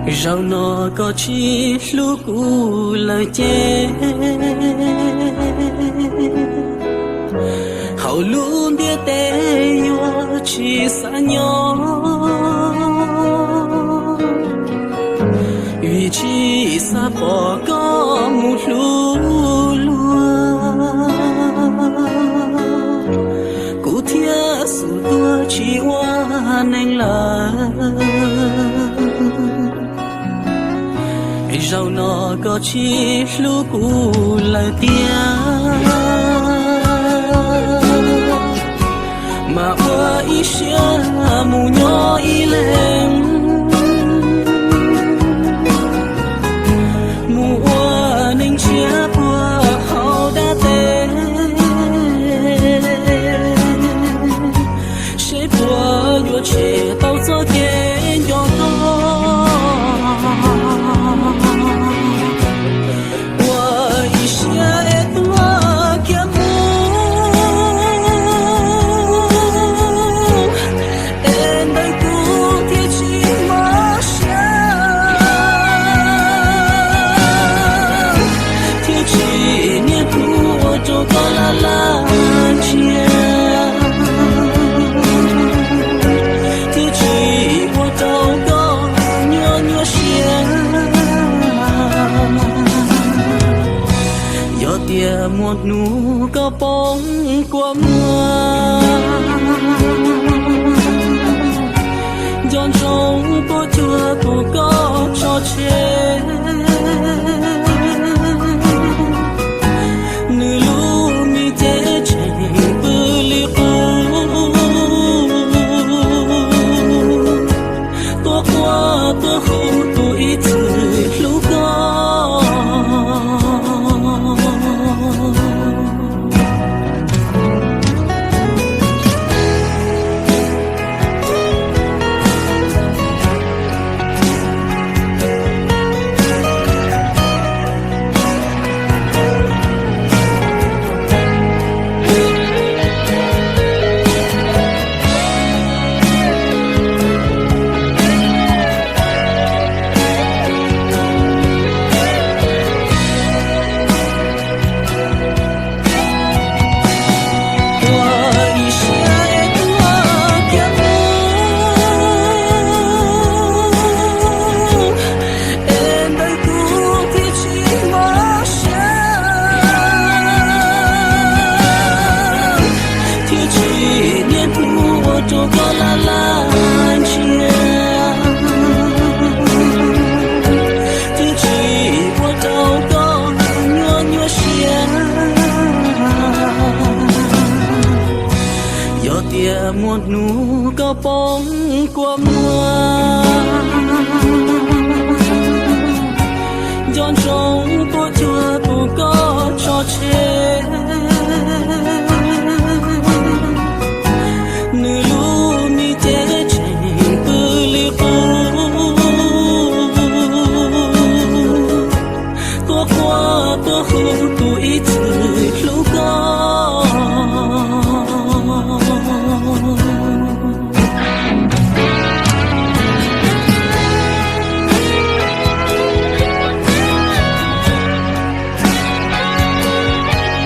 Zaum no koj tsis hlub kuv lawm ces, hauv lub ntiaj teb yuav tsis xav nyob, vim tsis xav pom koj mus hlub luag, kuv thiaj xub tuag tsis ua neeg lawm. Zaum no koj tsis hlub kuv lawm tiag, mas ua ib siab mus nyob ib leeg, mus ua neeg ntsiab puag hauv dab teb, seb puas yuav tshem tau txoj kev nco koj. Ua ib siab es tuag kiag mus, es ntawm kuv thiaj tsis mob siab, thiaj tsis niaj hnub ua rau koj laj laj ntsiag, thiaj tsis ua rau koj nyuaj nyuaj siab. Yog tias muaj hnub koj poob kua muag, nco ntsoov tuaj cuag kuv koj tso tseg, nws lub me cev tseem pw li qub, tuaj quaj tuaj hu tus ib txwm hlub koj. Ua ib siab es tuag kiag mus, es ntawm kuv thiaj tsis mob siab, thiaj tsis niaj hnub ua rau koj laj laj ntsiag, thiaj tsis ua rau koj nyuaj nyuaj siab. Yog tias muaj hnub koj poob kua muag, nco ntsoov tuaj cuag tus koj tso tseg, nws lub me cev tseem pw li qub, tuaj quaj tuaj hu tus ib txwm hlub koj.